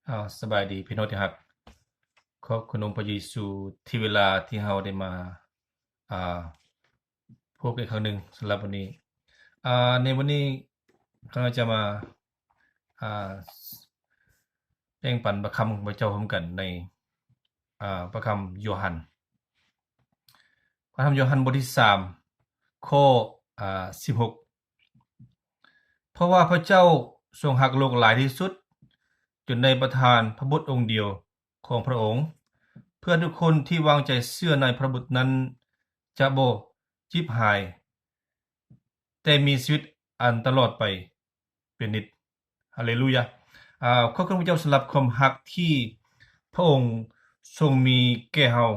ອາ ສະບາຍດີພີ່ນ້ອງທີ່ຮັກ, ຂອບຄຸນອົງພະເຢຊູທີ່ເວລາທີ່ເຮົາໄດ້ມາ ອາ ພົບກັນອີກຄັ້ງໜຶ່ງສຳລັບວັນນີ້. ອາ ໃນວັນນີ້ຂ້າພະເຈົ້າຈະມາ ອາ ແບ່ງປັນພະຄຳຂອງພະເຈົ້າຮ່ວມກັນໃນ ອາ ພະຄຳໂຢຮັນ, ພະທຳໂຢຮັນບົດທີສາມ ຂໍ້ ອາ ສິບຫົກ. ເພາະວ່າພະເຈົ້າຊົງຮັກໂລກຫຼາຍທີ່ສຸດ, ຈົນໄດ້ປະທານພະບຸດອົງດຽວຂອງພະອົງ, ເພື່ອທຸກຄົນທີ່ວາງໃຈເຊື່ອໃນພະບຸດນັ້ນຈະບໍ່ຈິບຫາຍ, ແຕ່ມີຊີວິດອັນຕະຫຼອດໄປເປັນນິດ. ຮາເລລູຢາ. ອາ ຂອບຄຸນພະເຈົ້າສຳລັບຄວາມຮັກທີ່ພະອົງຊົງມີແກ່ເຮົາ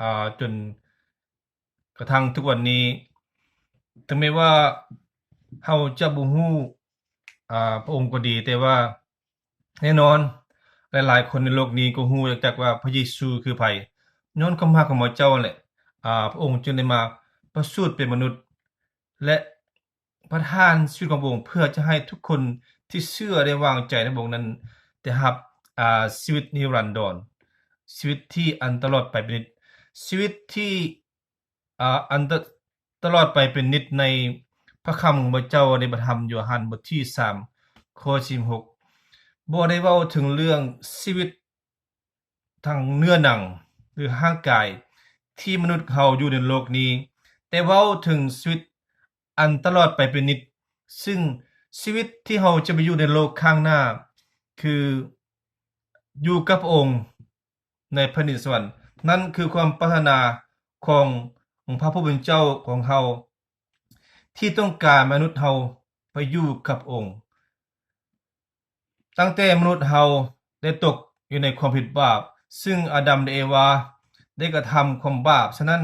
ອາ ຈົນກະທັ່ງທຸກວັນນີ້, ເຖິງແມ່ນວ່າເຮົາຈະບໍ່ຮູ້ ອາ ພະອົງກໍດີ, ແຕ່ວ່າແນ່ນອນ ຫຼາຍໆຄົນໃນໂລກນີ້ກໍຮູ້ຈັກວ່າພະເຢຊູຄືໃຜ. ຍ້ອນຄວາມຮັກຂອງພະເຈົ້າແຫຼະ ອາ ພະອົງຈຶ່ງໄດ້ມາປະສູດເປັນມະນຸດ ແລະ ປະທານຊີວິດຂອງພະອົງ ເພື່ອຈະໃຫ້ທຸກຄົນທີ່ເຊື່ອ ແລະ ວາງໃຈໃນພະອົງນັ້ນ ໄດ້ຮັບ ອາ ຊີວິດນິລັນດອນ, ຊີວິດທີ່ອັນຕະຫຼອດໄປເປັນນິດ, ຊີວິດທີ່ ອາ ອັນຕະ ຕະຫຼອດໄປເປັນນິດ. ໃນພະຄຳຂອງພະເຈົ້າໃນພະທຳໂຢຮັນບົດທີສາມ ຂໍ້ສິບຫົກ ບໍ່ໄດ້ເວົ້າເຖິງເລື່ອງຊີວິດ ທັງເນື້ອໜັງ ຫຼື ຮ່າງກາຍທີ່ມະນຸດເຮົາຢູ່ໃນໂລກນີ້, ແຕ່ເວົ້າເຖິງຊີວິດອັນຕະຫຼອດໄປເປັນນິດ, ຊຶ່ງຊີວິດທີ່ເຮົາຈະໄປຢູ່ໃນໂລກຂ້າງໜ້າ ຄືຢູ່ກັບພະອົງໃນແຜ່ນດິນສະຫວັນ. ນັ້ນຄືຄວາມປາດຖະໜາຂອງພະຜູ້ເປັນເຈົ້າຂອງເຮົາ ທີ່ຕ້ອງການມະນຸດເຮົາໄປຢູ່ກັບພະອົງ. ຕັ້ງແຕ່ມະນຸດເຮົາໄດ້ຕົກຢູ່ໃນຄວາມຜິດບາບ, ຊຶ່ງອາດຳ ແລະ ເອວາໄດ້ກະທຳຄວາມບາບ, ສະນັ້ນ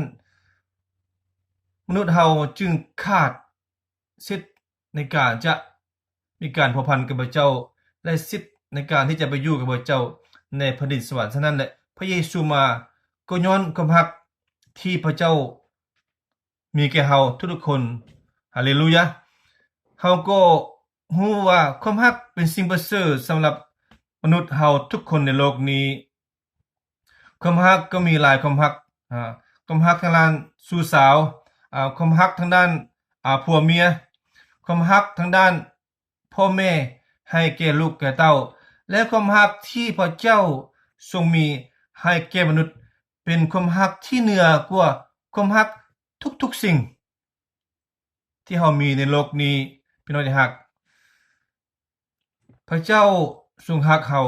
ມະນຸດເຮົາຈຶ່ງຂາດສິດໃນການຈະມີການພົວພັນກັບພະເຈົ້າ ແລະ ສິດໃນການທີ່ຈະໄປຢູ່ກັບພະເຈົ້າໃນແຜ່ນດິນສະຫວັນ. ສະນັ້ນແຫຼະ ພະເຢຊູມາກໍຍ້ອນຄວາມຮັກທີ່ພະເຈົ້າ ມີແກ່ເຮົາທຸກໆຄົນ. ຮາເລລູຢາ. ເຮົາກໍຮູ້ວ່າຄວາມຮັກເປັນສິ່ງປະເສີດສຳລັບມະນຸດເຮົາທຸກຄົນໃນໂລກນີ້. ຄວາມຮັກກໍມີຫຼາຍຄວາມຮັກ, ອາ ຄວາມຮັກທາງດ້ານຊູ້ສາວ, ອາ ຄວາມຮັກທາງດ້ານ ອາ ຜົວເມຍ, ຄວາມຮັກທາງດ້ານ ພໍ່ແມ່ໃຫ້ແກ່ລູກແກ່ເຕົ້າ ແລະ ຄວາມຮັກທີ່ພະເຈົ້າຊົງມີໃຫ້ແກ່ມະນຸດ ເປັນຄວາມຮັກທີ່ເໜືອກວ່າຄວາມຮັກທຸກໆສິ່ງທີ່ເຮົາມີໃນໂລກນີ້. ພີ່ນ້ອງທີ່ຮັກ, ພະເຈົ້າຊົງຮັກເຮົາ.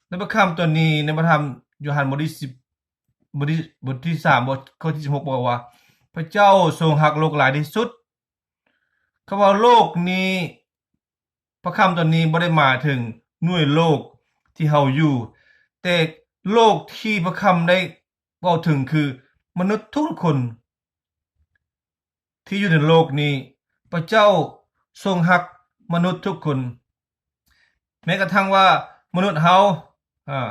ໃນພະຄຳຕົວນີ້ ໃນພະທຳໂຢຮັນບົດທີສິບ ບົດທີ ບົດທີສາມ ຂໍ້ທີສິບຫົກ ບອກວ່າ ພະເຈົ້າຊົງຮັກໂລກຫຼາຍທີ່ສຸດ. ຄຳວ່າໂລກນີ້ ພະຄຳຕົວນີ້ບໍ່ໄດ້ໝາຍເຖິງໜ່ວຍໂລກທີ່ເຮົາຢູ່, ແຕ່ໂລກທີ່ພະຄຳໄດ້ເວົ້າເຖິງຄືມະນຸດທຸກຄົນທີ່ຢູ່ໃນໂລກນີ້. ພະເຈົ້າຊົງຮັກມະນຸດທຸກຄົນ, ແມ້ກະທັ່ງວ່າມະນຸດເຮົາ ອາ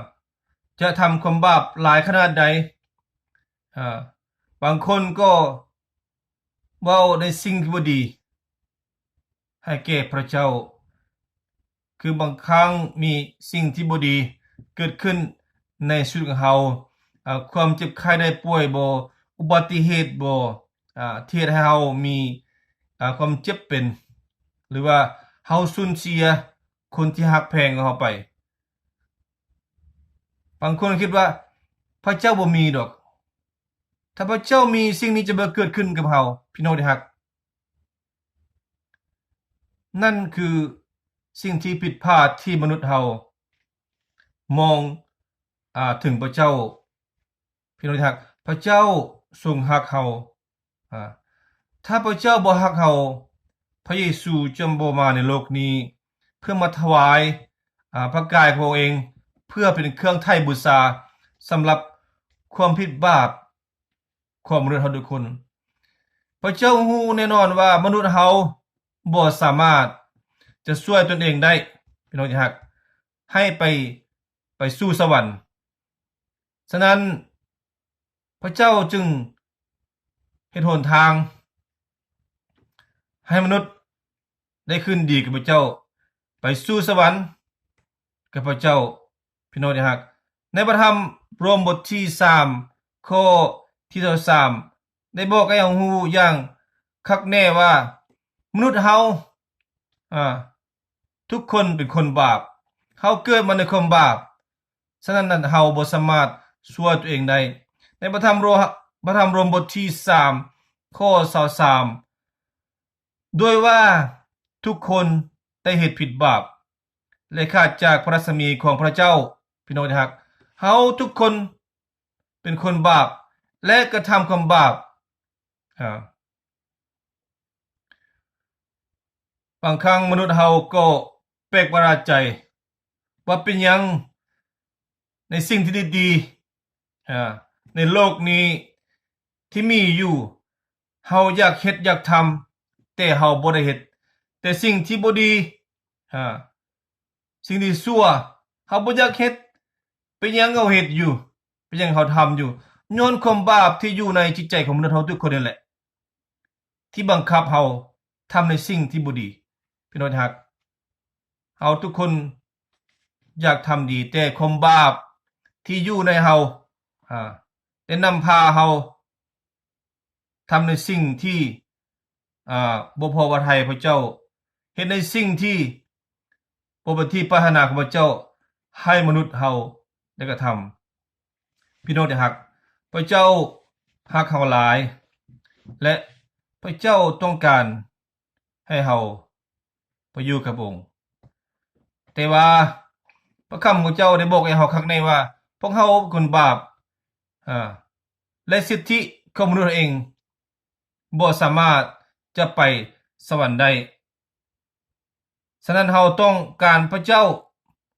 ຈະທຳຄວາມບາບຫຼາຍຂະໜາດໃດ, ອາ ບາງຄົນກໍເວົ້າໃນສິ່ງທີ່ບໍ່ດີ ໃຫ້ແກ່ພະເຈົ້າ. ຄືບາງຄັ້ງມີສິ່ງທີ່ບໍ່ດີເກີດຂຶ້ນໃນຊີວິດຂອງເຮົາ, ອາ ຄວາມເຈັບໄຂ້ໄດ້ປ່ວຍບໍ, ອຸບັດຕິເຫດບໍ, ອາ ທີ່ເຮັດໃຫ້ເຮົາມີ ອາ ຄວາມເຈັບເປັນ ຫຼືວ່າເຮົາສູນເສຍຄົນທີ່ຮັກແພງຂອງເຮົາໄປ. ບາງຄົນຄິດວ່າພະເຈົ້າບໍ່ມີດອກ. ຖ້າພະເຈົ້າມີ, ສິ່ງນີ້ຈະບໍ່ເກີດຂຶ້ນກັບເຮົາ, ພີ່ນ້ອງທີ່ຮັກ. ນັ້ນຄືສິ່ງທີ່ຜິດພາດທີ່ມະນຸດເຮົາມອງ ອາ ເຖິງພະເຈົ້າ. ພີ່ນ້ອງທີ່ຮັກ, ພະເຈົ້າຊົງຮັກເຮົາ. ອາ ຖ້າພະເຈົ້າບໍ່ຮັກເຮົາ, ພະເຢຊູຈະບໍ່ມາໃນໂລກນີ້ ເພື່ອມາຖວາຍ ອາ ພະກາຍຂອງພະອົງເອງ ເພື່ອເປັນເຄື່ອງໄຖ່ບູຊາສຳລັບຄວາມຜິດບາບ ຂອງມະນຸດເຮົາທຸກຄົນ. ພະເຈົ້າຮູ້ແນ່ນອນວ່າມະນຸດເຮົາບໍ່ສາມາດຈະຊ່ວຍຕົນເອງໄດ້, ພີ່ນ້ອງທີ່ຮັກ, ໃຫ້ໄປ ໄປສູ່ສະຫວັນ. ສະນັ້ນ ພະເຈົ້າຈຶ່ງເຮັດຫົນທາງໃຫ້ມະນຸດ ໄດ້ຄືນດີກັບພະເຈົ້າ, ໄປສູ່ສະຫວັນກັບພະເຈົ້າ. ພີ່ນ້ອງທີ່ຮັກ, ໃນພະທຳໂຣມບົດທີສາມ ຂໍ້ທີຊາວສາມ ໄດ້ບອກໃຫ້ເຮົາຮູ້ຢ່າງຄັກແນ່ວ່າ ມະນຸດເຮົາ ອາ ທຸກຄົນເປັນຄົນບາບ. ເຮົາເກີດມາໃນຄວາມບາບ, ສະນັ້ນເຮົາບໍ່ສາມາດຊ່ວຍຕົວເອງໄດ້. ໃນພະທຳໂຣ ພະທຳໂຣມບົດທີສາມ ຂໍ້ຊາວສາມ ດ້ວຍວ່າທຸກຄົນໄດ້ເຮັດຜິດບາບ ແລະ ຂາດຈາກພະລັດສະໝີຂອງພະເຈົ້າ. ພີ່ນ້ອງທີ່ຮັກ, ເຮົາທຸກຄົນເປັນຄົນບາບ ແລະ ກະທຳຄວາມບາບ. ອາ ບາງຄັ້ງມະນຸດເຮົາກໍແປກປະຫຼາດໃຈວ່າເປັນຫຍັງໃນສິ່ງທີ່ດີໆ ອາ ໃນໂລກນີ້ທີ່ມີຢູ່ ເຮົາຢາກເຮັດຢາກທຳ ແຕ່ເຮົາບໍ່ໄດ້ເຮັດ, ແຕ່ສິ່ງທີ່ບໍ່ດີ ອາ ສິ່ງທີ່ຊົ່ວ ເຮົາບໍ່ຢາກເຮັດ. ເປັນຫຍັງເຮົາເຮັດຢູ່? ເປັນຫຍັງເຮົາທຳຢູ່? ຍ້ອນຄວາມບາບທີ່ຢູ່ໃນຈິດໃຈຂອງມະນຸດເຮົາທຸກຄົນນີ້ແຫຼະ ທີ່ບັງຄັບເຮົາທຳໃນສິ່ງທີ່ບໍ່ດີ. ພີ່ນ້ອງທີ່ຮັກ, ເຮົາທຸກຄົນຢາກທຳດີ, ແຕ່ຄວາມບາບທີ່ຢູ່ໃນເຮົາ ອາ ໄດ້ນຳພາເຮົາ ທຳໃນສິ່ງທີ່ ອາ ບໍ່ພໍພະໄທພະເຈົ້າ, ເຮັດໃນສິ່ງທີ່ບໍ່ເປັນທີ່ປາດຖະໜາຂອງພະເຈົ້າໃຫ້ມະນຸດເຮົາໄດ້ກະທຳ. ພີ່ນ້ອງທີ່ຮັກ, ພະເຈົ້າຮັກເຮົາຫຼາຍ ແລະ ພະເຈົ້າຕ້ອງການ ໃຫ້ເຮົາໄປຢູ່ກັບພະອົງ. ແຕ່ວ່າພະຄຳຂອງເຈົ້າໄດ້ບອກໃຫ້ເຮົາຄັກແນ່ວ່າ ພວກເຮົາເປັນຄົນບາບ ອາ ແລະ ສິດທິຂອງມະນຸດເຮົາເອງບໍ່ສາມາດຈະໄປສະຫວັນໄດ້. ສະນັ້ນເຮົາຕ້ອງການພະເຈົ້າ.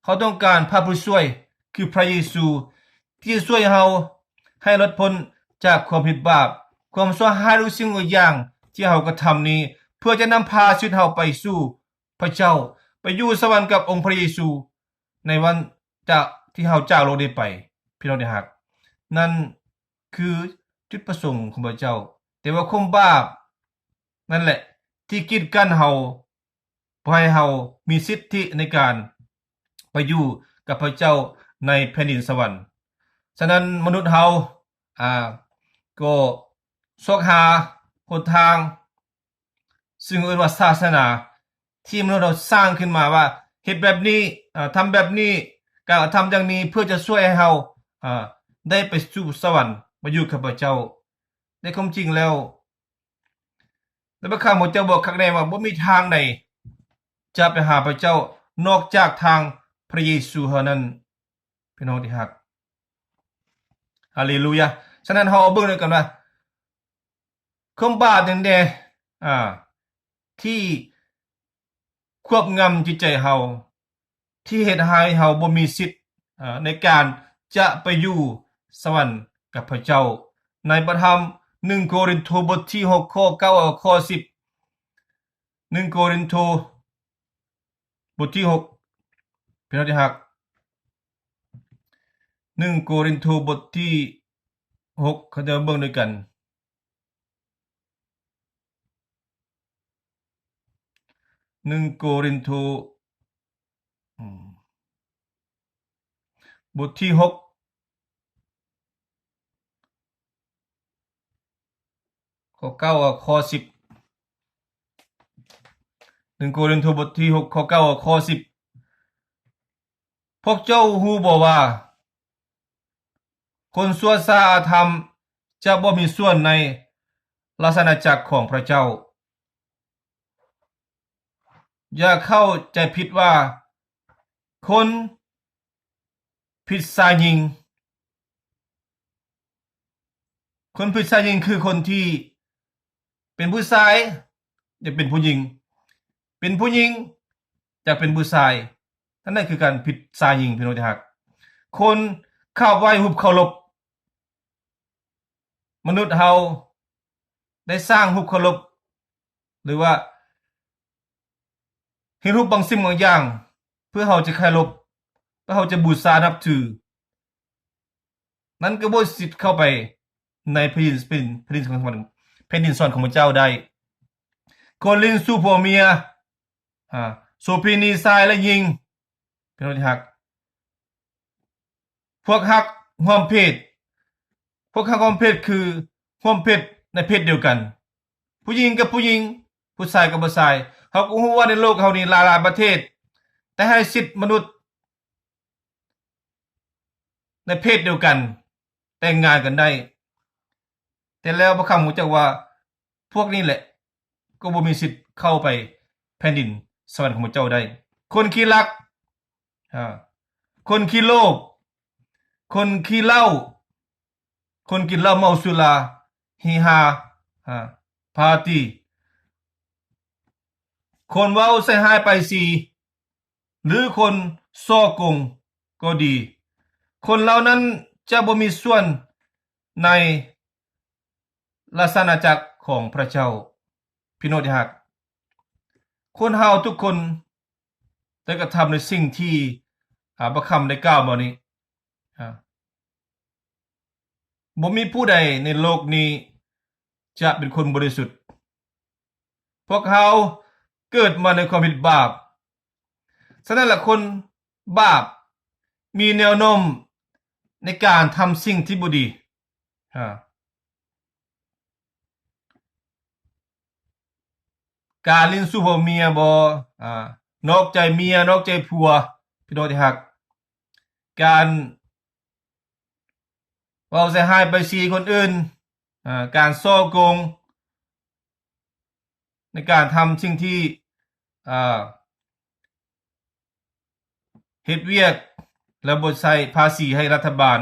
ເຮົາຕ້ອງການພະຜູ້ຊ່ວຍ ຄືພະເຢຊູ ທີ່ຈະຊ່ວຍເຮົາໃຫ້ຫຼຸດພົ້ນຈາກຄວາມຜິດບາບ, ຄວາມຊົ່ວຮ້າຍທຸກສິ່ງທຸກຢ່າງທີ່ເຮົາກະທຳນີ້ ເພື່ອຈະນຳພາຊີວິດເຮົາໄປສູ່ພະເຈົ້າ, ໄປຢູ່ສະຫວັນກັບອົງພະເຢຊູ ໃນວັນຈາກທີ່ເຮົາຈາກໂລກນີ້ໄປ. ພີ່ນ້ອງທີ່ຮັກ, ນັ້ນຄືຈຸດປະສົງຂອງພະເຈົ້າ. ແຕ່ວ່າຄວາມບາບນັ້ນແຫຼະທີ່ກີດກັ້ນເຮົາ ບໍ່ໃຫ້ເຮົາມີສິດທິໃນການໄປຢູ່ກັບພະເຈົ້າໃນແຜ່ນດິນສະຫວັນ. ສະນັ້ນມະນຸດເຮົາ ອາ ກໍຊອກຫາຫົນທາງ ຊຶ່ງເອີ້ນວ່າສາສະໜາ ທີ່ມະນຸດເຮົາສ້າງຂຶ້ນມາວ່າ ເຮັດແບບນີ້ ອາ ທຳແບບນີ້ ກະທຳຢ່າງນີ້ ເພື່ອຈະຊ່ວຍໃຫ້ເຮົາ ອາ ໄດ້ໄປສູ່ສະຫວັນ ໄປຢູ່ກັບພະເຈົ້າ. ໃນຄວາມຈິງແລ້ວ ໃນພະຄຳຂອງເຈົ້າບອກຄັກແນ່ວ່າ ບໍ່ມີທາງໃດຈະໄປຫາພະເຈົ້ານອກຈາກທາງພະເຢຊູເທົ່ານັ້ນ. ພີ່ນ້ອງທີ່ຮັກ, ຮາເລລູຢາ. ສະນັ້ນເຮົາເອົາເບິ່ງນຳກັນວ່າ ຄວາມບາບຫຍັງແດ່ ອາ ທີ່ຄວບງຳຈິດໃຈເຮົາ ທີ່ເຮັດໃຫ້ເຮົາບໍ່ມີສິດ ອາ ໃນການຈະໄປຢູ່ສະຫວັນກັບພະເຈົ້າ. ໃນພະທຳໜຶ່ງໂກລິນໂທ ບົດທີຫົກ ຂໍ້ເກົ້າ ຂໍ້ສິບ. ໜຶ່ງໂກລິນໂທ ບົດທີຫົກ ພີ່ນ້ອງທີ່ຮັກ, ໜຶ່ງໂກລິນໂທ ບົດທີຫົກ ເຮົາຈະເບິ່ງດ້ວຍກັນ. ໜຶ່ງໂກລິນໂທ ອືມ ບົດທີຫົກ ຂໍ້ເກົ້າ ຂໍ້ສິບ. ໜຶ່ງໂກລິນໂທ ບົດທີຫົກ ຂໍ້ເກົ້າ ຂໍ້ສິບ. ພວກເຈົ້າຮູ້ບໍ່ວ່າ ຄົນຊົ່ວຊ້າອະທຳຈະບໍ່ມີສ່ວນໃນລາຊະອານາຈັກຂອງພະເຈົ້າ. ຢ່າເຂົ້າໃຈຜິດວ່າຄົນຜິດຊາຍຍິງ. ຄົນຜິດຊາຍຍິງຄືຄົນທີ່ເປັນຜູ້ຊາຍ ຢາກເປັນຜູ້ຍິງ, ເປັນຜູ້ຍິງ ຢາກເປັນຜູ້ຊາຍ. ນັ້ນແຫຼະຄືການຜິດຊາຍຍິງ, ພີ່ນ້ອງທີ່ຮັກ. ຄົນເຂົ້າໄຫວ້ຮູບເຄົາລົບ. ມະນຸດເຮົາໄດ້ສ້າງຮູບເຄົາລົບ ຫຼືວ່າເຮັດຮູບບາງສິ່ງບາງຢ່າງ ເພື່ອເຮົາຈະເຄົາລົບ, ເພື່ອເຮົາຈະບູຊານັບຖື. ນັ້ນກໍບໍ່ມີສິດເຂົ້າໄປໃນແຜ່ນດິນ ແຜ່ນດິນຂອງ ແຜ່ນດິນສະຫວັນຂອງພະເຈົ້າໄດ້. ຄົນຫຼິ້ນຊູ່ຜົວເມຍ, ອາ, ໂສເພນີຊາຍ ແລະ ຍິງ, ພີ່ນ້ອງທີ່ຮັກ, ພວກຮັກຮ່ວມເພດ, ພວກຮັກຮ່ວມເພດຄືຮ່ວມເພດໃນເພດດຽວກັນ, ຜູ້ຍິງກັບຜູ້ຍິງ, ຜູ້ຊາຍກັບຜູ້ຊາຍ. ເຮົາກໍຮູ້ວ່າໃນໂລກເຮົານີ້ຫຼາຍໆປະເທດໄດ້ໃຫ້ສິດມະນຸດໃນເພດດຽວກັນແຕ່ງງານກັນໄດ້, ແຕ່ແລ້ວພະຄຳຮູ້ຈັກວ່າ ພວກນີ້ແຫຼະກໍບໍ່ມີສິດເຂົ້າໄປແຜ່ນດິນສະຫວັນຂອງພະເຈົ້າໄດ້. ຄົນຂີ້ລັກ, ອາ, ຄົນຂີ້ໂລບ, ຄົນຂີ້ເຫຼົ້າ, ຄົນກິນເຫຼົ້າເມົາສຸລາ, ເຮຮາ, ອາ, ປາຕີ, ຄົນເວົ້າໃສ່ຮ້າຍປ້າຍສີ ຫຼື ຄົນສໍ້ໂກງກໍດີ, ຄົນເຫຼົ່ານັ້ນຈະບໍ່ມີສ່ວນໃນ ລາຊະອານາຈັກຂອງພະເຈົ້າ. ພີ່ນ້ອງທີ່ຮັກ, ຄົນເຮົາທຸກຄົນໄດ້ກະທຳໃນສິ່ງທີ່ ອາ ພະຄຳໄດ້ກ່າວມານີ້. ອາ ບໍ່ມີຜູ້ໃດໃນໂລກນີ້ຈະເປັນຄົນບໍລິສຸດ. ພວກເຮົາເກີດມາໃນຄວາມຜິດບາບ. ສະນັ້ນລະ ຄົນບາບມີແນວໂນ້ມໃນການທຳສິ່ງທີ່ບໍ່ດີ. ອາ ການຫຼິ້ນຊູ້ຜົວເມຍບໍ, ອາ, ນອກໃຈເມຍ, ນອກໃຈຜົວ, ພີ່ນ້ອງທີ່ຮັກ, ການເວົ້າໃສ່ຮ້າຍປ້າຍສີຄົນອື່ນ, ອາ, ການສໍ້ໂກງ ໃນການທຳສິ່ງທີ່ ອາ ເຮັດວຽກແລ້ວບໍ່ໃຊ້ພາສີໃຫ້ລັດຖະບານ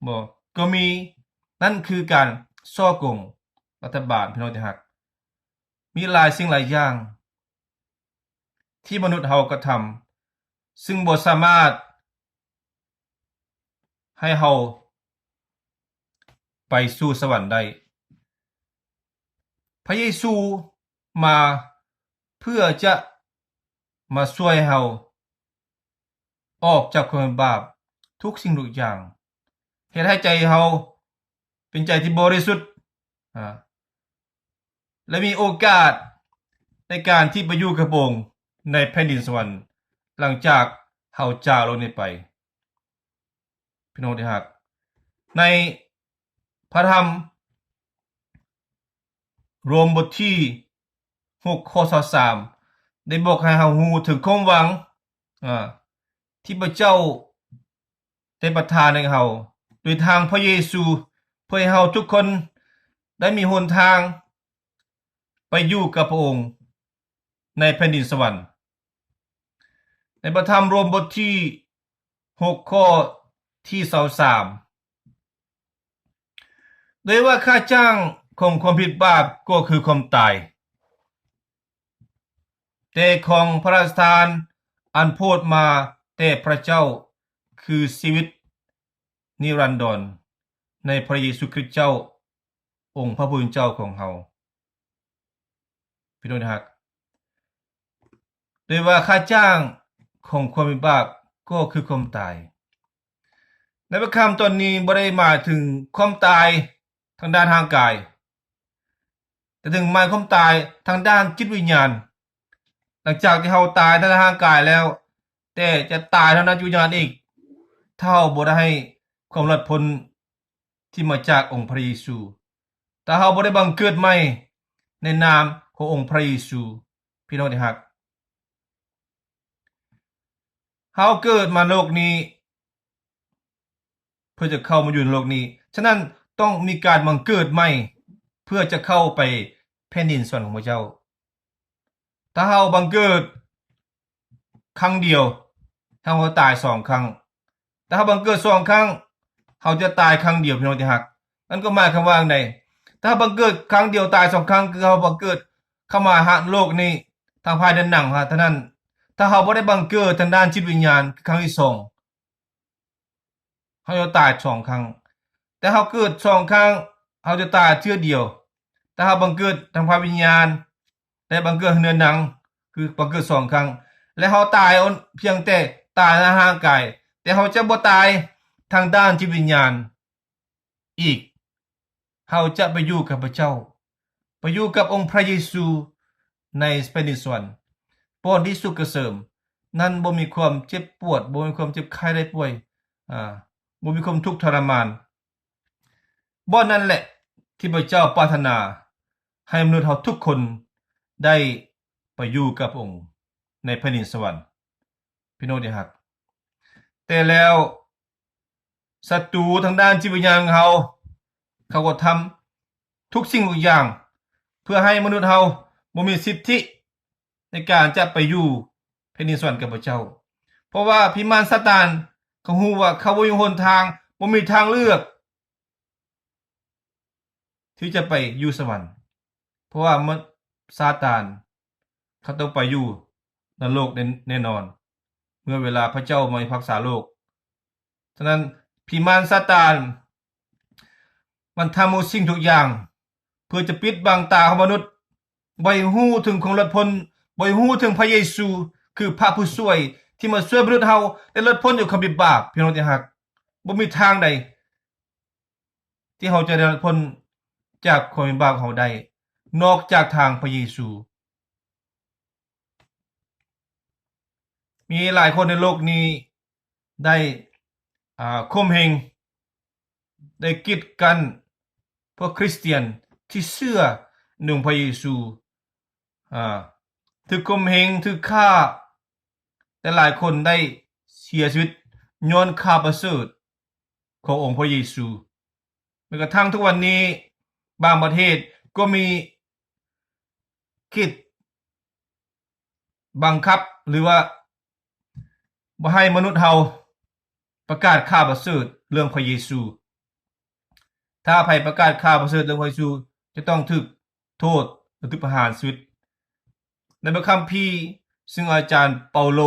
ບໍ ກໍມີ, ນັ້ນຄືການສໍ້ໂກງລັດຖະບານ. ພີ່ນ້ອງທີ່ຮັກ, ມີຫຼາຍສິ່ງຫຼາຍຢ່າງທີ່ມະນຸດເຮົາກະທຳ ຊຶ່ງບໍ່ສາມາດ ໃຫ້ເຮົາໄປສູ່ສະຫວັນໄດ້. ພະເຢຊູມາເພື່ອຈະມາຊ່ວຍເຮົາອອກຈາກຄວາມບາບທຸກສິ່ງທຸກຢ່າງ, ເຮັດໃຫ້ໃຈເຮົາເປັນໃຈທີ່ບໍລິສຸດ, ອາ ແລະ ມີໂອກາດໃນການທີ່ໄປຢູ່ກັບພະອົງໃນແຜ່ນດິນສະຫວັນ ຫຼັງຈາກເຮົາຈາກໂລກນີ້ໄປ. ພີ່ນ້ອງທີ່ຮັກ, ໃນພະທຳໂຣມບົດທີຫົກ ຂໍ້ຊາວສາມ ໄດ້ບອກໃຫ້ເຮົາຮູ້ເຖິງຄວາມຫວັງ ອາ ທີ່ພະເຈົ້າ ໄດ້ປະທານໃຫ້ເຮົາໂດຍທາງພະເຢຊູ ເພື່ອໃຫ້ເຮົາທຸກຄົນໄດ້ມີຫົນທາງໄປຢູ່ກັບພະອົງໃນແຜ່ນດິນສະຫວັນ. ໃນພະທຳໂຣມບົດທີຫົກ ຂໍ້ທີຊາວສາມ ດ້ວຍວ່າຄ່າຈ້າງຂອງຄວາມຜິດບາບກໍຄືຄວາມຕາຍ, ແຕ່ຂອງພະລາຊະທານອັນໂຜດມາແຕ່ພະເຈົ້າ ຄືຊີວິດນິລັນດອນໃນພະເຢຊູຄຣິດເຈົ້າ ອົງພະຜູ້ເປັນເຈົ້າຂອງເຮົາ. ພີ່ນ້ອງທີ່ຮັກ, ໂດຍວ່າຄ່າຈ້າງຂອງຄວາມຜິດບາບກໍຄືຄວາມຕາຍ. ໃນພະຄຳຕອນນີ້ບໍ່ໄດ້ໝາຍເຖິງຄວາມຕາຍທາງດ້ານຮ່າງກາຍ, ແຕ່ເຖິງໝາຍຄວາມຕາຍທາງດ້ານຈິດວິນຍານ. ຫຼັງຈາກທີ່ເຮົາຕາຍທາງດ້ານຮ່າງກາຍແລ້ວ, ແຕ່ຈະຕາຍທາງດ້ານຈິດວິນຍານອີກ, ຖ້າເຮົາບໍ່ໄດ້ໃຫ້ຄວາມລອດພົ້ນ ທີ່ມາຈາກອົງພະເຢຊູ, ຖ້າເຮົາບໍ່ໄດ້ບັງເກີດໃໝ່ໃນນາມຂອງອົງພະເຢຊູ, ພີ່ນ້ອງທີ່ຮັກ, ເຮົາເກີດມາໂລກນີ້ເພື່ອຈະເຂົ້າມາຢູ່ໃນໂລກນີ້, ສະນັ້ນຕ້ອງມີການບັງເກີດໃໝ່ເພື່ອຈະເຂົ້າໄປແຜ່ນດິນສະຫວັນຂອງພະເຈົ້າ. ຖ້າເຮົາບັງເກີດຄັ້ງດຽວ, ເຮົາກໍຕາຍສອງຄັ້ງ. ຖ້າເຮົາບັງເກີດສອງຄັ້ງ, ເຮົາຈະຕາຍຄັ້ງດຽວ, ພີ່ນ້ອງທີ່ຮັກ. ນັ້ນກໍໝາຍຄວາມວ່າຈັ່ງໃດ? ຖ້າເຮົາບັງເກີດຄັ້ງດຽວ, ຕາຍສອງຄັ້ງ, ຄືເຮົາບັງເກີດເຂົ້າມາຫາໂລກນີ້ທາງພາຍໃນໜັງເທົ່ານັ້ນ. ຖ້າເຮົາບໍ່ໄດ້ບັງເກີດທາງດ້ານຈິດວິນຍານ, ຄືຄັ້ງທີສອງ, ເຮົາຈະຕາຍສອງຄັ້ງ. ແຕ່ເຮົາເກີດສອງຄັ້ງ, ເຮົາຈະຕາຍເທື່ອດຽວ. ແຕ່ເຮົາບັງເກີດທາງພາຍວິນຍານ ແລະ ບັງເກີດເໜືອໜັງ, ຄືບັງເກີດສອງຄັ້ງ. ແລະ ເຮົາຕາຍພຽງແຕ່ຕາຍທາງຮ່າງກາຍ, ແຕ່ເຮົາຈະບໍ່ຕາຍທາງດ້ານຈິດວິນຍານ ອີກ. ເຮົາຈະໄປຢູ່ກັບພະເຈົ້າ, ໄປຢູ່ກັບອົງພະເຢຊູໃນແຜ່ນດິນສະຫວັນ, ບ່ອນທີ່ສຸກກະເສີມ, ນັ້ນບໍ່ມີຄວາມເຈັບປວດ, ບໍ່ມີຄວາມເຈັບໄຂ້ໄດ້ປ່ວຍ, ອາ, ບໍ່ມີຄວາມທຸກທໍລະມານ. ບ່ອນນັ້ນແຫຼະທີ່ພະເຈົ້າປາດຖະໜາໃຫ້ມະນຸດເຮົາທຸກຄົນໄດ້ໄປຢູ່ກັບພະອົງໃນແຜ່ນດິນສະຫວັນ. ພີ່ນ້ອງທີ່ຮັກ, ແຕ່ແລ້ວສັດຕູທາງດ້ານຈິດວິນຍານຂອງເຮົາ ເຂົາກໍທຳທຸກສິ່ງທຸກຢ່າງ ເພື່ອໃຫ້ມະນຸດເຮົາບໍ່ມີສິດທິໃນການຈະໄປຢູ່ແຜ່ນດິນສະຫວັນກັບພະເຈົ້າ. ເພາະວ່າຜີມານຊາຕານ ເຂົາຮູ້ວ່າເຂົາບໍ່ມີຫົນທາງ, ບໍ່ມີທາງເລືອກ ທີ່ຈະໄປຢູ່ສະຫວັນ, ເພາະວ່າມະ ຊາຕານ ເຂົາຕ້ອງໄປຢູ່ນະລົກແນ່ ແນ່ນອນ ເມື່ອເວລາພະເຈົ້າມາພິພາກສາໂລກ. ສະນັ້ນ, ຜີມານຊາຕານ ມັນທຳທຸກສິ່ງທຸກຢ່າງ ເພື່ອຈະປິດບັງຕາຂອງມະນຸດ, ບໍ່ໃຫ້ຮູ້ເຖິງຄວາມຫຼອດພົ້ນ, ບໍ່ໃຫ້ຮູ້ເຖິງພະເຢຊູ ຄືພະຜູ້ຊ່ວຍ ທີ່ມາຊ່ວຍມະນຸດເຮົາໄດ້ຫຼອດພົ້ນຈາກຄວາມຜິດບາບ. ພີ່ນ້ອງທີ່ຮັກ, ບໍ່ມີທາງໃດ ທີ່ເຮົາຈະໄດ້ພົ້ນຈາກຄວາມບາບເຮົາໄດ້ ນອກຈາກທາງພະເຢຊູ. ມີຫຼາຍຄົນໃນໂລກນີ້ໄດ້ ອ່າ ຂົ່ມເຫັງ, ໄດ້ກີດກັ້ນພວກຄຣິສຕຽນທີ່ເຊື່ອໃນອົງພະເຢຊູ, ອ່າ ຖືກຂົ່ມເຫັງ, ຖືກຂ້າ, ແຕ່ຫຼາຍຄົນໄດ້ເສຍຊີວິດຍ້ອນຂ່າວປະເສີດຂອງອົງພະເຢຊູ. ແມ້ກະທັ່ງທຸກວັນນີ້ ບາງປະເທດກໍມີກິດບັງຄັບ ຫຼືວ່າບໍ່ໃຫ້ມະນຸດເຮົາປະກາດຂ່າວປະເສີດເລື່ອງພະເຢຊູ. ຖ້າໃຜປະກາດຂ່າວປະເສີດເລື່ອງພະເຢຊູ ຈະຕ້ອງຖືກໂທດ ຫຼືຖືກປະຫານຊີວິດ. ໃນພະຄຳພີ ຊຶ່ງອາຈານເປົາໂລ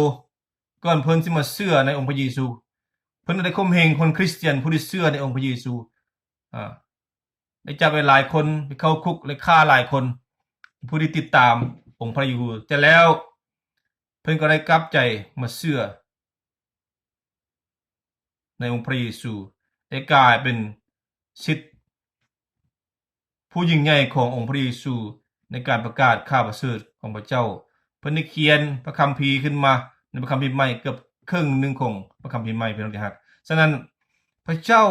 ກ່ອນເພິ່ນຊິມາເຊື່ອໃນອົງພະເຢຊູ, ເພິ່ນໄດ້ຂົ່ມເຫັງຄົນຄຣິສຕຽນຜູ້ທີ່ເຊື່ອໃນອົງພະເຢຊູ, ອາ ໄດ້ຈັບໄວ້ຫຼາຍຄົນ, ໄປເຂົ້າຄຸກ ແລະ ຂ້າຫຼາຍຄົນ ຜູ້ທີ່ຕິດຕາມອົງພະເຢຊູ. ແຕ່ແລ້ວເພິ່ນກໍໄດ້ກັບໃຈມາເຊື່ອໃນອົງພະເຢຊູ ໄດ້ກາຍເປັນສິດ ຜູ້ຍິ່ງໃຫຍ່ຂອງອົງພະເຢຊູ ໃນການປະກາດຂ່າວປະເສີດຂອງພະເຈົ້າ. ເພິ່ນໄດ້ຂຽນພະຄຳພີຂຶ້ນມາໃນພະຄຳພີໃໝ່ເກືອບເຄິ່ງໜຶ່ງຂອງພະຄຳພີໃໝ່, ພີ່ນ້ອງທີ່ຮັກ. ສະນັ້ນ, ພະເຈົ້າ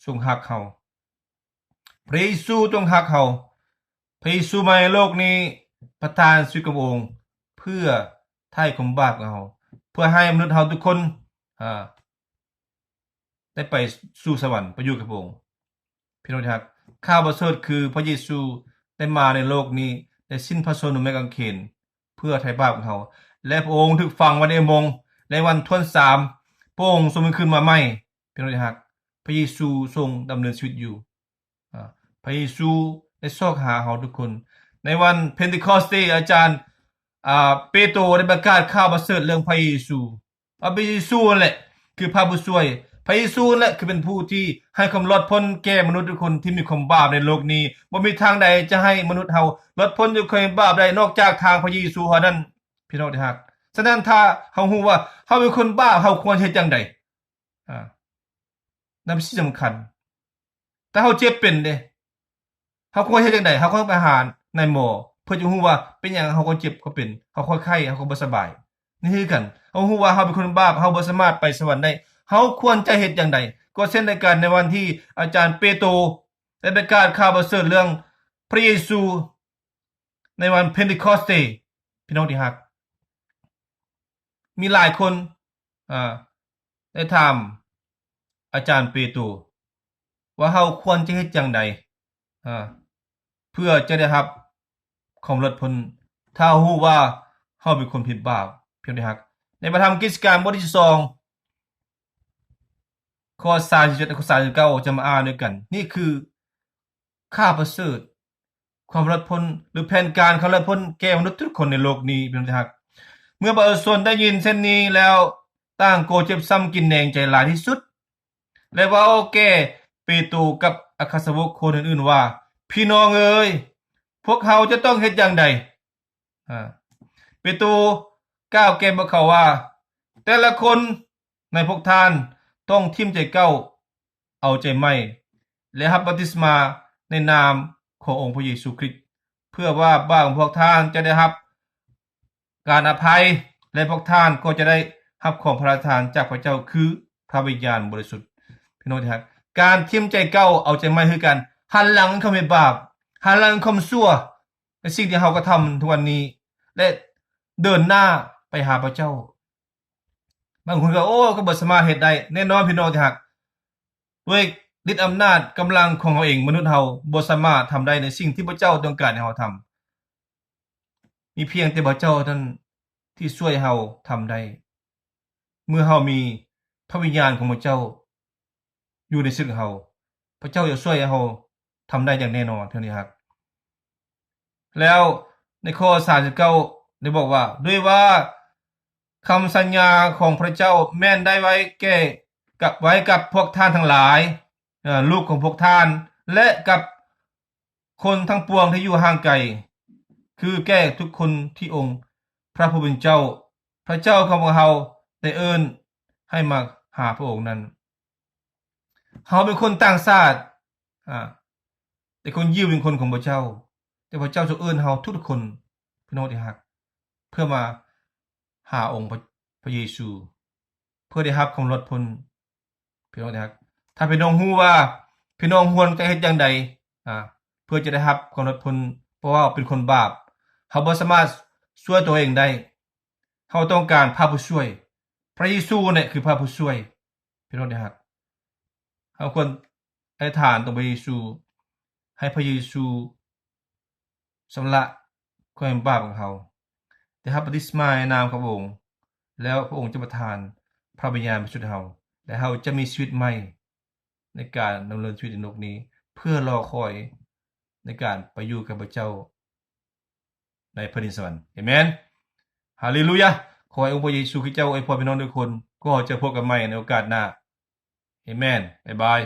ຊົງຮັກເຮົາ, ພະເຢຊູຊົງຮັກເຮົາ. ພະເຢຊູມາໃນໂລກນີ້ ປະທານຊີວິດຂອງພະອົງ ເພື່ອໄຖ່ຄວາມບາບຂອງເຮົາ, ເພື່ອໃຫ້ມະນຸດເຮົາທຸກຄົນ, ອາ, ໄດ້ໄປສູ່ສະຫວັນ ໄປຢູ່ກັບພະອົງ. ພີ່ນ້ອງທີ່ຮັກ, ຂ່າວປະເສີດຄືພະເຢຊູໄດ້ມາໃນໂລກນີ້, ໄດ້ສິ້ນພະຊົນຢູ່ໄມ້ກາງເຂນ ເພື່ອໄຖ່ບາບຂອງເຮົາ, ແລະ ພະອົງຖືກຝັງໄວ້ໃນອຸໂມງ, ແລະ ວັນທວນສາມ ພະອົງຊົງມີຄືນມາໃໝ່. ພີ່ນ້ອງທີ່ຮັກ, ພະເຢຊູຊົງດຳເນີນຊີວິດຢູ່. ອາ, ພະເຢຊູໄດ້ຊອກຫາເຮົາທຸກຄົນ. ໃນວັນເພັນຕິຄອສເຕ ອາຈານ, ອາ, ເປໂຕໄດ້ປະກາດຂ່າວປະເສີດເລື່ອງພະເຢຊູ. ວ່າພະເຢຊູນັ້ນແຫຼະຄືພະຜູ້ຊ່ວຍ, ພະເຢຊູນັ້ນແຫຼະຄືເປັນຜູ້ທີ່ໃຫ້ຄວາມລອດພົ້ນແກ່ມະນຸດທຸກຄົນທີ່ມີຄວາມບາບໃນໂລກນີ້. ບໍ່ມີທາງໃດຈະໃຫ້ມະນຸດເຮົາລອດພົ້ນຈາກຄວາມບາບໄດ້ ນອກຈາກທາງພະເຢຊູເທົ່ານັ້ນ, ພີ່ນ້ອງທີ່ຮັກ. ສະນັ້ນ ຖ້າເຮົາຮູ້ວ່າເຮົາເປັນຄົນບາບ, ເຮົາຄວນເຮັດຈັ່ງໃດ? ອາ, ນັ້ນເປັນສິ່ງສຳຄັນ. ຖ້າເຮົາເຈັບເປັນເດ, ເຮົາຄວນເຮັດຈັ່ງໃດ? ເຮົາຄວນໄປຫານາຍໝໍ ເພື່ອຈະຮູ້ວ່າເປັນຫຍັງເຮົາກໍເຈັບກໍເປັນ, ເຮົາກໍໄຂ້, ເຮົາກໍບໍ່ສະບາຍ. ນີ້ຄືກັນ, ເຮົາຮູ້ວ່າເຮົາເປັນຄົນບາບ, ເຮົາບໍ່ສາມາດໄປສະຫວັນໄດ້, ເຮົາຄວນຈະເຮັດຈັ່ງໃດ? ກໍເຊັ່ນດຽວກັນ, ໃນວັນທີ່ອາຈານເປໂຕໄດ້ປະກາດຂ່າວປະເສີດເລື່ອງພະເຢຊູ ໃນວັນເພັນຕິຄອສເຕ, ພີ່ນ້ອງທີ່ຮັກ, ມີຫຼາຍຄົນ, ອາ, ໄດ້ຖາມອາຈານເປໂຕວ່າເຮົາຄວນຈະເຮັດຈັ່ງໃດ, ອາ, ເພື່ອຈະໄດ້ຮັບຄວາມລອດພົ້ນ, ຖ້າເຮົາຮູ້ວ່າເຮົາເປັນຄົນຜິດບາບ, ພີ່ນ້ອງທີ່ຮັກ. ໃນພະທຳກິດຈະການ ບົດທີສອງ ຂໍ້ສາມສິບເຈັດ ແລະ ຂໍ້ສາມສິບເກົ້າ ຈະມາອ່ານດ້ວຍກັນ. ນີ້ຄື ຂ່າວປະເສີດ, ຄວາມລອດພົ້ນ ຫຼື ແຜນການຄວາມລອດພົ້ນແກ່ມະນຸດທຸກຄົນໃນໂລກນີ້, ພີ່ນ້ອງທີ່ຮັກ. ເມື່ອປະຊາຊົນໄດ້ຍິນເຊັ່ນນີ້ແລ້ວ, ຕ່າງກໍເຈັບຊ້ຳກິນແໜງໃຈຫຼາຍທີ່ສຸດ ແລະ ເວົ້າແກ່ເປໂຕກັບອັກຄະສາວົກຄົນອື່ນໆວ່າ, ພີ່ນ້ອງເອີຍ, ພວກເຮົາຈະຕ້ອງເຮັດຢ່າງໃດ? ອາ, ເປໂຕກ່າວແກ່ພວກເຂົາວ່າ, ແຕ່ລະຄົນໃນພວກທ່ານຕ້ອງຖິ້ມໃຈເກົ່າ, ເອົາໃຈໃໝ່ ແລະ ຮັບບັບຕິສມາໃນນາມຂອງອົງພະເຢຊູຄຣິດ, ເພື່ອວ່າບາບຂອງພວກທ່ານຈະໄດ້ຮັບການອະໄພ, ແລະ ພວກທ່ານກໍຈະໄດ້ຮັບຂອງພະລາຊະທານຈາກພະເຈົ້າ, ຄືພະວິນຍານບໍລິສຸດ. ພີ່ນ້ອງທີ່ຮັກ, ການຖິ້ມໃຈເກົ່າ ເອົາໃຈໃໝ່ຄືກັນ, ຫັນຫຼັງຄວາມເຮັດບາບ, ຫັນຫຼັງຄວາມຊົ່ວ ໃນສິ່ງທີ່ເຮົາກະທຳທຸກວັນນີ້ ແລະ ເດີນໜ້າໄປຫາພະເຈົ້າ. ບາງຄົນກໍ ໂອ້ ກໍບໍ່ສາມາດເຮັດໄດ້. ແນ່ນອນ ພີ່ນ້ອງທີ່ຮັກ, ດ້ວຍລິດອຳນາດກຳລັງຂອງເຮົາເອງ, ມະນຸດເຮົາບໍ່ສາມາດທຳໄດ້ໃນສິ່ງທີ່ພະເຈົ້າຕ້ອງການໃຫ້ເຮົາທຳ. ມີພຽງແຕ່ພະເຈົ້າເທົ່ານັ້ນທີ່ຊ່ວຍເຮົາທຳໄດ້. ເມື່ອເຮົາມີພະວິນຍານຂອງພະເຈົ້າຢູ່ໃນຊຶກເຮົາ, ພະເຈົ້າຈະຊ່ວຍເຮົາທຳໄດ້ຢ່າງແນ່ນອນ ພີ່ນ້ອງທີ່ຮັກ. ແລ້ວໃນຂໍ້ສາມສິບເກົ້າໄດ້ບອກວ່າ, ດ້ວຍວ່າຄຳສັນຍາຂອງພະເຈົ້າແມ່ນໄດ້ໄວ້ແກ່ ກັບ ໄວ້ກັບພວກທ່ານທັງຫຼາຍ, ເອີ ລູກຂອງພວກທ່ານ ແລະ ກັບຄົນທັງປວງທີ່ຢູ່ຫ່າງໄກ, ຄືແກ່ທຸກຄົນທີ່ອົງພະຜູ້ເປັນເຈົ້າ, ພະເຈົ້າຂອງພວກເຮົາໄດ້ເອີ້ນໃຫ້ມາຫາພະອົງນັ້ນ. ເຮົາເປັນຄົນຕ່າງຊາດ, ອາ, ແຕ່ຄົນຢິວເປັນຄົນຂອງພະເຈົ້າ, ແຕ່ພະເຈົ້າຊົງເອີ້ນເຮົາທຸກໆຄົນ, ພີ່ນ້ອງທີ່ຮັກ, ເພື່ອມາຫາອົງພະ, ພະເຢຊູ, ເພື່ອໄດ້ຮັບຄຳລອດພົ້ນ. ພີ່ນ້ອງທີ່ຮັກ, ຖ້າພີ່ນ້ອງຮູ້ວ່າພີ່ນ້ອງຄວນຈະເຮັດຢ່າງໃດ, ອາ, ເພື່ອຈະໄດ້ຮັບຄວາມລອດພົ້ນ, ເພາະວ່າເຮົາເປັນຄົນບາບ, ເຮົາບໍ່ສາມາດຊ່ວຍຕົວເອງໄດ້. ເຮົາຕ້ອງການພະຜູ້ຊ່ວຍ. ພະເຢຊູນີ້ແຫຼະຄືພະຜູ້ຊ່ວຍ. ພີ່ນ້ອງທີ່ຮັກ, ເຮົາຄວນອະທິຖານຕໍ່ພະເຢຊູ, ໃຫ້ພະເຢຊູຊຳລະຄວາມບາບຂອງເຮົາ, ໄດ້ຮັບບັບຕິສມາໃນນາມຂອງພະອົງ, ແລ້ວພະອົງຈະປະທານພະວິນຍານບໍລິສຸດໃຫ້ເຮົາ, ແລະ ເຮົາຈະມີຊີວິດໃໝ່ໃນການດຳເນີນຊີວິດໃນໂລກນີ້, ເພື່ອລໍຄອຍໃນການໄປຢູ່ກັບພະເຈົ້າ ໃນແຜ່ນດິນສະຫວັນ. ເອເມນ. ຮາເລລູຢາ. ຂໍໃຫ້ອົງພະເຢຊູຄຣິດເຈົ້າອວຍພອນພີ່ນ້ອງທຸກຄົນ. ຂໍເຈີພົບກັນໃໝ່ໃນໂອກາດໜ້າ. ເອເມນ. ບາຍບາຍ.